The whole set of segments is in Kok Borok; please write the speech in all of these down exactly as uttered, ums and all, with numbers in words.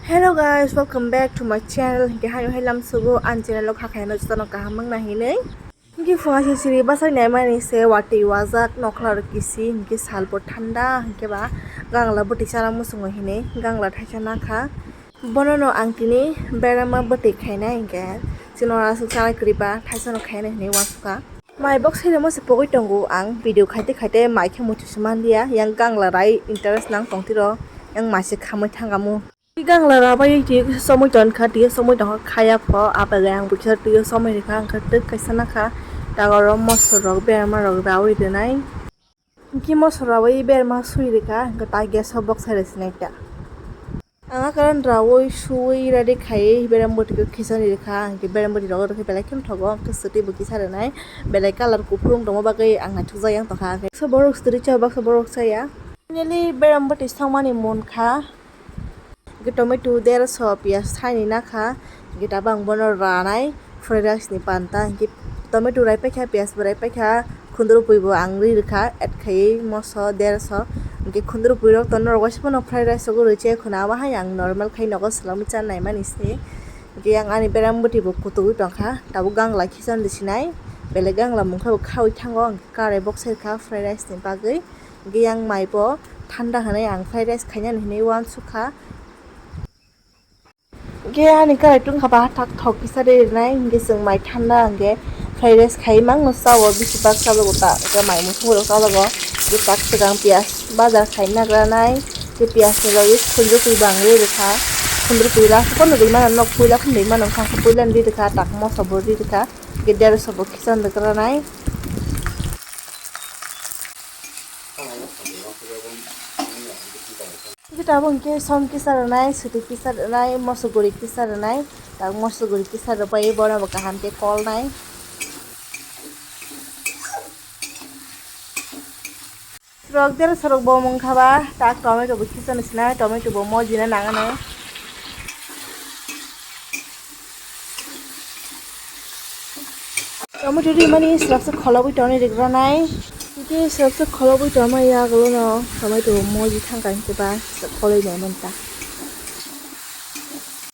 Hello guys, welcome back to my channel. Hinkhe haino hai lamsogo ani channel o kha khaino jotono kaham wngna hinwi. Hinkhe phunga sisiri bwsai naimani se watwi wajak nokhla rok kisi hinkhe salbo thanda hinkhe ba gangla bwtwi chana muchungo hinwi gangla thaisa nakha. Bonono ang tini berama bwtwi khainai hinkhe chwngno aswk chana kwrwiba thaisano khainai hinwi uansukha. Mai bok seremo se pogwi tongo ang video khaite khaite mai khe muitu se manliya yang gangla rai interest nang tongtiro yang mai se khamwi thangamo. Gangla rabai twi somoi tongkha, twi somoi tongkha khaya pho, apaga ang bwkha twi somoi rikha, ang khe twk kaisa nakha, ta oro mosol rok, berma rok rawi rwnai. Hwnkhe mosol rawi berma sui rikha, hwnkhe ta gas o bok sai rwsinai ta. Ang a karon rawi sui ready khaiwi berma bwtwi khe khichani rikha, hwnkhe berma bwtwi rok rwkhe belai kheno thogo, hwnkhe swtwi bo kisa rwnai, belai colour kuphur wng tongma bagwi ang naithokjak yang tongkha, hwnkhe baksa borok swtwi cha, baksa borok chaya. Finally berma bwtwi songmani munkha. Hwnkhe tomato derso, piyaj thaini nakha, hwnkhe tabuk ang bono ranai fried rice ni panta, hwnkhe tomato rai paikha, piyaj bo rai paikha, khundrupui bo ang ri rwkha, add khaiwi moso derso, hwnkhe khundrupui rok to norok waisa phano fried rice rogo rwi chai khuna, abo hai ang normal khai nogo swlangwi cha naimani se, hwnkhe yang ani berama bwtwi bo kutugwi tongkha, tabuk gangla khichon rwsinai, belai gangla mungkha bo khawi thango, hwnkhe karai bok sai rwkha fried rice ni bagwi. Hwnkhe yang mai bo thanda hwnwi ang fried rice khainani hwnwi uansukha. Hwnkhe ani karai tungkha ba tak thok kisa de rinai, hwnkhe chwng mai thanda hwnkhe fried rice khai mangno chao, bisi bak chalogo ta, hwnkhe mai muthungwi rok chalogo, hwnkhe tak swkang piyaj bajar khai nagranai, hwnkhe piyaj ni logi khundrupui bo ang ri rwkha, khundrupui last o phano ri mano, nok puila phano ri mano, wngkha khe puila ni ri rwkha, tak moso bo ri rwkha, hwnkhe derso bo khichon rwgranai. Hwnkhe tabuk hwnkhe som kisa rwnai, swtwi kisa rwnai, moso guri kisa rwnai, tak moso guri kisa rwbai bono bo kaham khe kolnai. Rok derso rok bo mungkha ba, tak tomato bo kisa no sinai, tomato bo mojina nangano. Tomato rimani swrapsa kholobwi tonwi rwgranai. Hwnkhe swrapsa kholobwi tongma yagulono tomato moji thangkha hinkhe ba kholoi naimani ta.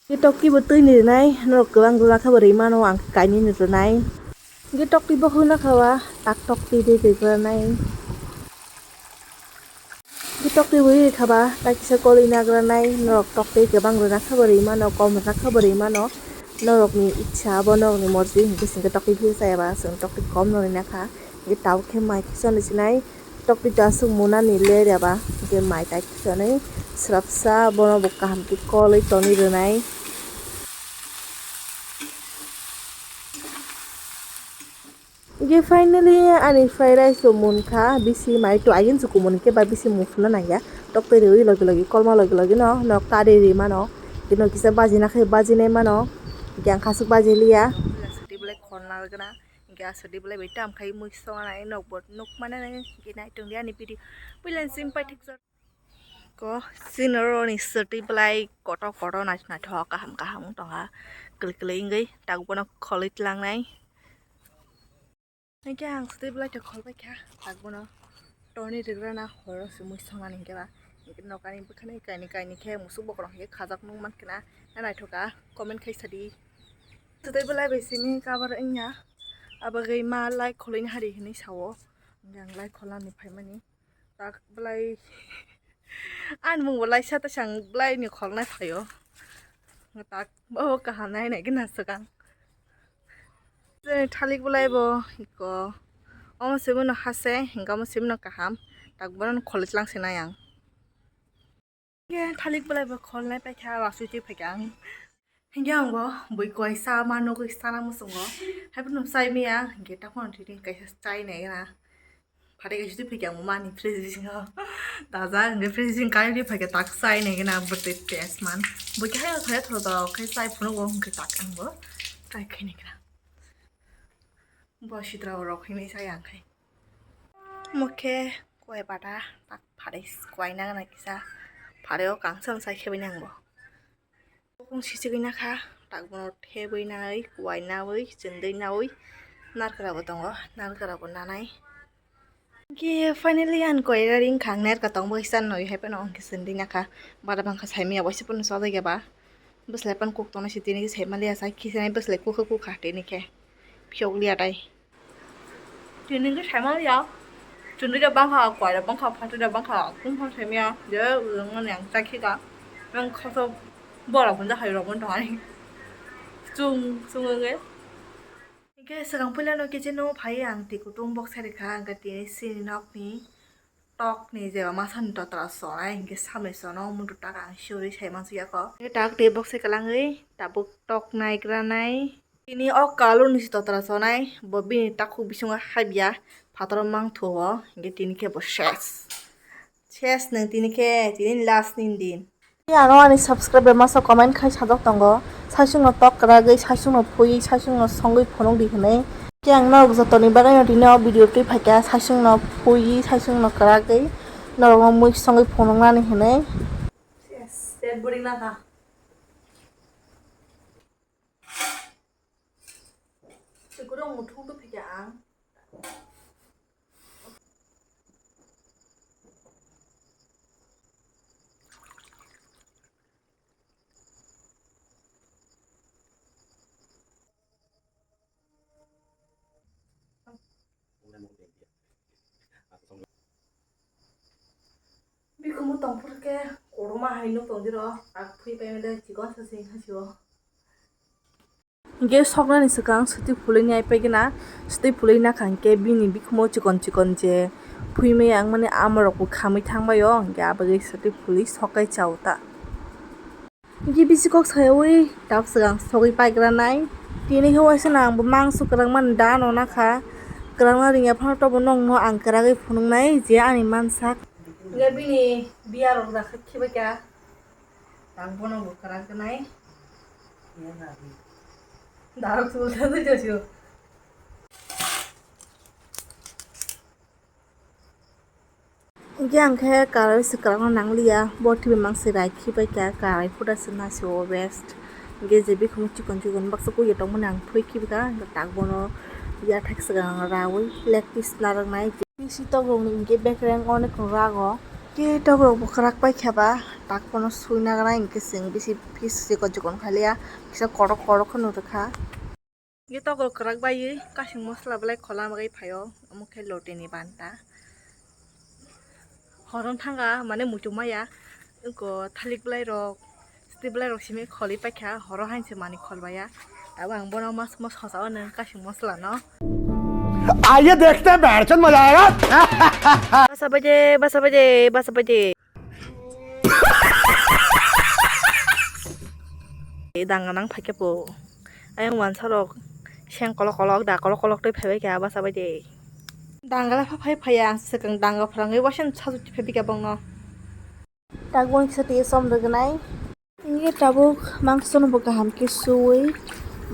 Hwnkhe tokti bo twini rwnai, norok kwbang rwna khe bo rwi mano, ang kainwini rwnai. Hwnkhe tokti bo hwnna kha ba tak tokti de rwgranai. Hwnkhe tokti bo ri kha ba, tai kisa koloi nagranai, norok tokti kwbang rwna khe bo rwi mano, kom rwna khe bo rwi mano, norokni ichha abo norokni morji hwnkhe chwngkhe tokti khe chaya ba, chwng tokti kom no rwna kha, hwnkhe tabuk khe mai kisa no sinai, tokti ta aswk munani ler ya ba, hwnkhe mai tai kisa nai swrapsa bono bo kaham khe koloi tonwi rwnai. Hwnkhe finally ani fried rice bo munkha, bisi mai to agin se kumun khe ba bisi muphunna nangya. Tok twi rwi logi logi kolma logi logi no nok ta de ri mano. Hwnkhe no kisa bajina khe bajinai mano. Hwnkhe ang khasuk baji liya. Swtwi belai khorna rwgwna. Hwnkhe ah swtwi belai bai tam khai mui songna nai nok bo nuk mane nai. Hwnkhe nai tongdi ani video. Puila ni simi paithak jora. Ko sinoro ni swtwi belai kotor kotor naithok naithok kaham kaham wng tongkha kwlwi kwlwi wngwi tak bono kholwi tlangnai. Hwnkhe ang swtwi belai to kholbai kha tak bono torni rwgrana horo se mui songnani hinkhe ba. Hinkhe nokani bwkhani kainwi kainwi khe musuk bokrok hinkhe khajak nung mankhe na naithok kha comment khai sadi. Swtwi belai bai simi cover wngya abagwi ma lai kholoini hari hinwi sao. Hwnkhe ang lai kholani phaimani. Tak belai ani mung bo laisa ta sang belai ni khol nai phaio. Tak bo kaham nai nai gana swkang. Jeni thalik belai bo iko omo simi no hase hingke omo simi no kaham. Tak bono khol tlang se nai ang. Ye thalik belai bo khol nai paikha rasui twi phaikha ang. Hingke ang bo bui koi sa ma nugui sana muchungo. Haiphano chai maya hingke takhorno tini kaisa chai nai gana. Phatai kaisa twi phaikha ang bo mani fridge bisingo. Daja hingke fridge bising kai twi phaikha tak chai nai gana bwtwi test man. Bui khe haino thaya thoro thoro khe chai phunukgo hingke tak ang bo try khai nai gana. Bo sitra rok hinwi chai ang khai. Mokhe koi bata tak phatai koi nang nai kisa phatai o kangsa chai khe bai nang bo. Bokong sichigwi nakha, tak bono thebwi nawi, kuwai nawi, chwndwi nawi, narkra bo tongo, narkra bo nanai. Hingke finally ang koira ring khang narkra tongbo kisa nwi hai phano hingke chwndwi nakha, bada bangkha saimanya waisa phano chajakya ba, Bwslai pan kuk tongnai se tini khe sai manliya, sai khisinai bwslai kuk khe kuk kha tini khe phiyok liya tai. Tini khe sai manliya, chwngri da bangkha, kwai da bangkha, phatri da bangkha, kung phan sai maya je ujung mani ang chai khika, ang khoso bora bunda hai rok tong ani chung chung wngwi. Hingke swkang puila no kitchen o phai ang twi kutung bok sai rikha, hingke tini sini nokni tok ni jeba masa ni totra sonai, hingke samui sono muitu tak ang suri sai mansu yako. Hingke tak twi bok sai kwlangwi tabuk tok naigra nai. Tini o kalur ni si totra sonai, bo bini takhuk bisingo habya phataro mangthu o, hingke tini khe bo ses. Ses nwng tini khe, tini last ni din. Ano ani subscriber masa comment khai sajak tongo, saisungno tok kwragwi, saisungno phui, saisungno songwi phunuk di hinwi. Khe ang norok jotoni bagwi no tini o video twi phaikha, saisungno phui, saisungno kwragwi, norokno mui songwi phunuknani hinwi. Yes, tet bwrwi nakha. Sikurung muthung twi phaikha ang. Bikhumu tongphuru khe kotorma hai nuk tongdi ro, tak phui pai mede chikon sa sing ha sio. Hingke soknani swkang swtwi phulwi nai paigwna, swtwi phulwi nakha hingke bini bikhumo chikon chikon je phui maya wngmani amorokbo khamwi thangbaio, hingke abagwi swtwi phulwi sokai chao ta. Hingke bisi kok sayawi tak swkang sogwi paigra nai, tini khe waisa nang bo mangso kwrwngma da no nakha, kwrwngna ringya phano tobo nokno ang kwragwi phunuknai je ani mansak. Hingke bini biyarok da khe khibaikha. Tak bono bo kwrak nai. Darok sul thangwi josio. Hingke ang khe karai se kwrwngna nangliya, bo T V mangse rai khibai kha, karai phuta se nasio best. Hingke je bikhumu chikon chikon baksa kukya tongmani ang phui khibika, hingke tak bono yathek swkang raui leg piece narwknai. Bisi tokrokni hingke bekereng onek rago. Khe tokrok bo kwrak pai khe ba, tak bono sui nagnai hingke chwng bisi piece chikon chikon khailiya, kisa korok korok khe nw rwkha. Hingke tokrok kwrak baiwi kasing mosola belai khola bagwi phaio, omo khe lotini banta. Horo thanga mane muitu maya, wngkha thalik belai rok. Tei belai rok simi kholi paikha, horo hainse mani kholbaya. Abo ang bono mas mas hosa o nang kasing mosola no. आइए देखते हैं, बैंडचोद मजा आएगा। Basa baje, basa baje, basa baje. Danga nang phaikhe po. Ayang wansa rok seng kolok kolok da kolok kolok tei phaibai kha basa baje. Danga la phai phai ya, swkang danga phrangwi wasen sasu phaibai kha bongno. Tabuk kisa twi som rwgwnai. Hingke tabuk mangsono bo kaham khe suwi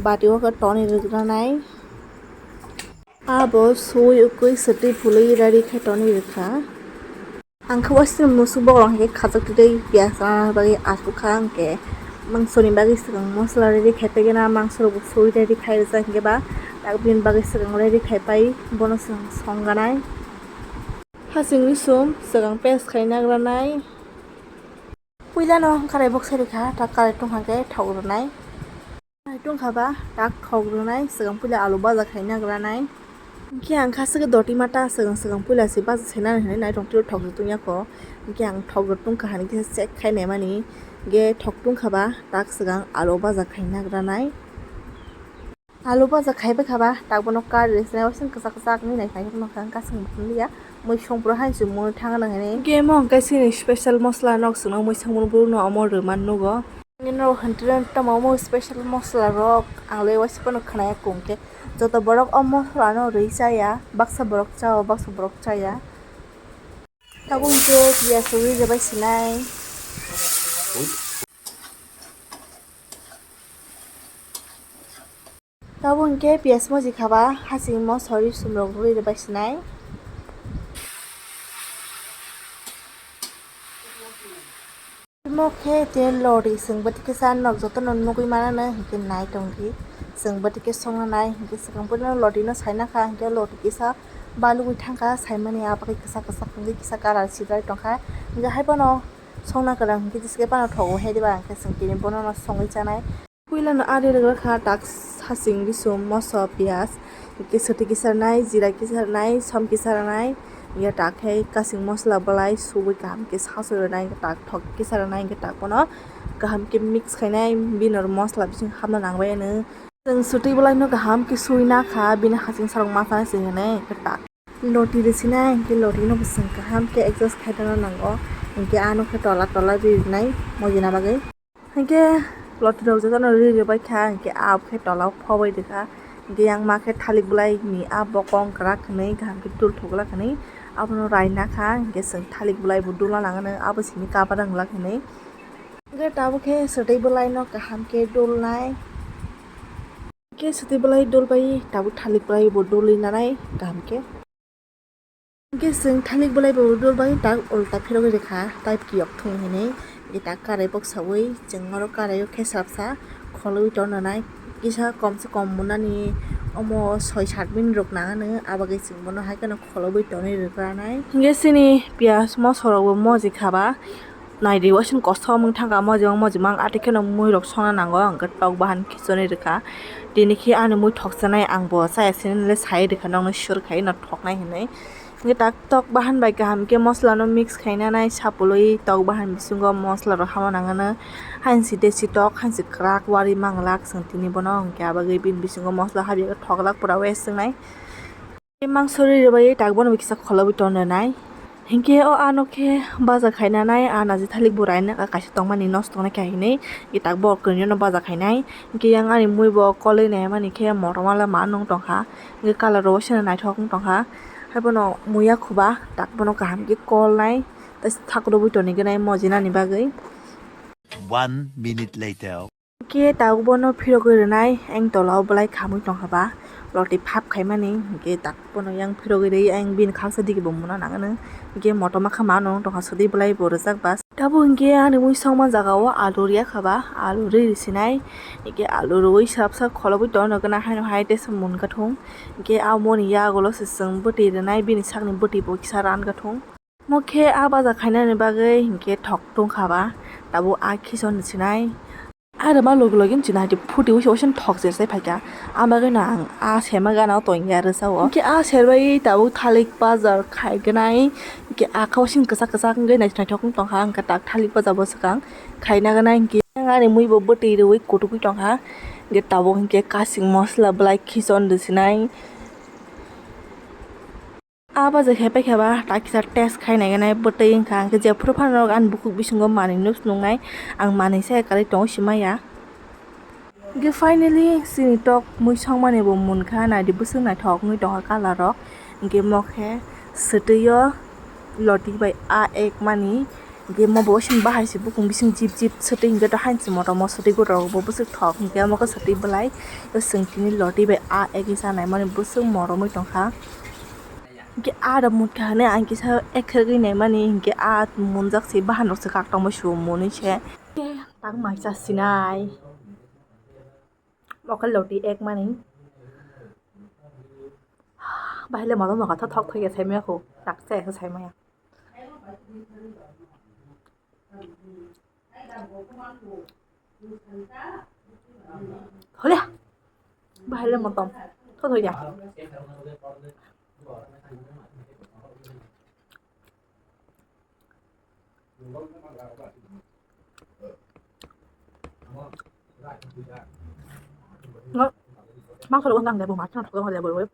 bati o khe tonwi rwgwnai. Abo suwi ukui swtwi pului ready khe tonwi rwkha. Ang khe waisini musuk bokrok hai khe khajak twtwi piyaj rana bagwi achukha, hingke mangsoni bagwi swkang mosola ready khai paigwna, mangsorokbo suwi ready khai rijak, hingke ba tak bini bagwi swkang ready khai pai bono swkang songganai. Hasingni sum swkang paste khai nagranai. Puilano karai bok sai rikha, tak karai tongkha khe thok rwnai. Karai tongkha ba tak thok rwnai, swkang puila alu baja khai nagranai. Hingke ang kha swkang doti mata swkang swkang puila se baja sai nani hinwi naitong twi thok rw tongya kho. Hingke ang thok rw tongkha hani khe check khai naimani. Hingke thok tongkha ba tak swkang alu baja khai nagranai. Alu baja khaibai khaba, tak bono kari rwsonai, waising kwchak kwchak wngwi nai khe nokha kasing bo khum liya, mui songpro hai se mui thang nang hinwi. Hingke amo hwnkhe chini special mosola nok chwngno mui songpro no omo rwman nugo. Nini rok hwnti rw tamo omo special mosola rok, ang le waisa phano khwnaya kung khe, joto borok o mosola no rwi chaya, baksa borok chao, baksa borok chaya. Tabuk hwnkhe piyaj rwi rwbai sinai. Tabuk hwnkhe piyaj moji khaba, hasing moso rwi sumrok rwi rwbai sinai. Omo khe tei lori chwng bwtwi kisa nok jotono nugwi mananai hwnkhe nai tongdi. Chwng bwtwi khe songna nai hwnkhe swkang puilano lorino saina kha hwnkhe lori kisa balugwi thangkha saimani ah bagwi kisa kwchak wngwi kisa colour sibrai tongkha. Hwnkhe haiphano Songna kwrang hwnkhe jesa khe phano thogo hai diba, hwnkhe chwng tini bono no songwi chanai. Puila no ari rwgwlak kha tak saching bisum moso piyaj, hwnkhe swtwi kisa rwnai, jira kisa rwnai, som kisa rwnai, hwnkhe tak khe kasing mosla bwlai subui kaham khe sasu rwnai, hwnkhe tak thok kisa rwnai, hwnkhe tak bono kaham khe mix khainai, bini oro mosla bising hapna nangbai ano. Chwng swtwi bwlai no kaham khe sui na kha, bini hasing sarok ma chanai se hinwi, hwnkhe tak. Loti rwsinai, hwnkhe loti no bo chwng kaham khe adjust khai rwna nango. Hwnkhe ano khe tola tola ri rwnai mojina bagwi. Hwnkhe loti rok jotono ri rwbai kha, hwnkhe abo khe tola o phobai rwkha. Hwnkhe yang ma khe thalik bwlai ni a bokong kwrak hwnwi kaham khe dul thok glak hwnwi abono raina kha, hwnkhe chwng thalik bwlai bo dula nang ano abo simi kapa rang glak hwnwi. Hwnkhe tabuk khe swtwi bwlai no kaham khe dulnai. Hwnkhe swtwi bwlai dulbai tabuk thalik bwlai bo dulwi nanai kaham khe. Hwnkhe chwng thalik bwlai bo dulbai tak ulta phirogwi rwkha, type kiyok thung hinwi. Hwnkhe tak karai boksawi chwng oro karai o khe salsa khwlwi tong nanai. Kisa kom se kom munani omo soi sat minute rok nang ano, abagwi chwng bono hai kheno khwlwi tonwi rwkha nai. Hwnkhe chini piyaj moso rok bo moji kha ba. Naidi, waising kosom wng thangkha, mojang mojimang, atwi kheno muirok songna nango, hwnkhe tok bahan khichonwi rwkha. Tini khe ani mui thoksanai, ang bo chaya sini le sai rwkha, nokno sure khai no thoknai hinwi. Hwnkhe tak tok bahan bai kaham khe moslano mix khaina nai, sapului tok bahan bisingo moslarok hama nangano. Hansi desi tok, hansi kwrak wari manglak chwng tini bono, hwnkhe abagwi bini bisingo mosla habya khe thoklak pura waste wngnai. Mangso ri rwbai tak bono kisa khwlaiwi ton rwnai. Hinkhe o ano khe baja khainanai, a naji thalik bo raina kaisa tongmani nosto wngnai kha hinwi, tak bo kwrwino baja khainai. Hinkhe yang ani mui bo kolwi naimani khe motom ala ma nung tongkha. Hinkhe colour rok se naithok wng tongkha. Haibono muya khuba tak bono kaham khe kolnai. Tei thak rwbwi toni gwnai mojinani bagwi. One minute later. Hinkhe tabuk bono phirogwi rwnai, ayang tola o bwlai khamwi tongkha ba, loti phap khaimani, hinkhe tabuk bono yang phirogwi rwi, ayang bini khaksa digi bo muna nangano, hinkhe motom ma kha mano tongkha, swtwi bwlai bo rwjak ba. Tabuk hinkhe ani mui songma jaga o alu rwya kha ba, alu rwi rwsinai, hinkhe alu rwi swrapsa kholobwi tongna nokna haino hai tesa mun gathung, hinkhe amoni yagulo se chwng bwtwi rwnai, bini sakni bwtwi bo kisa ran gathung. Mo khe a baja khainani bagwi hinkhe thok tongkha ba, tabuk a khichon rwsinai. A rwma logi logi wngchina hai phuti wisa wisa thok se sai phaikha. Ang bagwi no ang a serma gana o tongya rwsa o. Hinkhe a serbai tabuk thalik bajar khaignai. Hinkhe a kha wisa kwchak kwchak wngwi naithok naithok wng tongkha. Hinkhe tak thalik bajar bo swkang khaina gwnai hinkhe ani mui bo bwtwi rwi kutugwi tongkha. Hinkhe tabuk hinkhe kasing mosla bwlai khichon rwsinai. A baja khe paikha ba, tak kisa test khai naiganai bwtwi wngkha, hwnkhe jephuru phano ani bukhuk bisingo manwi nuk nuknai, ang manwi se kwrwi tongo se maya. Hwnkhe finally chini tok mui songmani bo munkha, naidi bwswk naithok wngwi tongkha colour rok. Hwnkhe mo khe swtwi o loti bai a ekmani. Hwnkhe mo bo sini bahai se bukung bising jip jip swtwi, hwnkhe to hainsi motom o swtwi gura rok bo bwswk thok, hwnkhe omo khe swtwi bwlai. Chwng tini loti bai a egwi chanaimani bwswk moromwi tongkha. Hwnkhe a rok munkha hinwi ang kisa ekhegwi naimani, hwnkhe a munjak se bahan rok se kak tongma se munwi se. Tang mai cha sinai. Oka loti ekmani. Bahai le motom no kha thok thok ya saimaya kho, tak cha ya saimaya. Hole. Bahai le motom. Thok thok ya. Mangsa rok nang de bo ma thang thok de bo.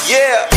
Yeah.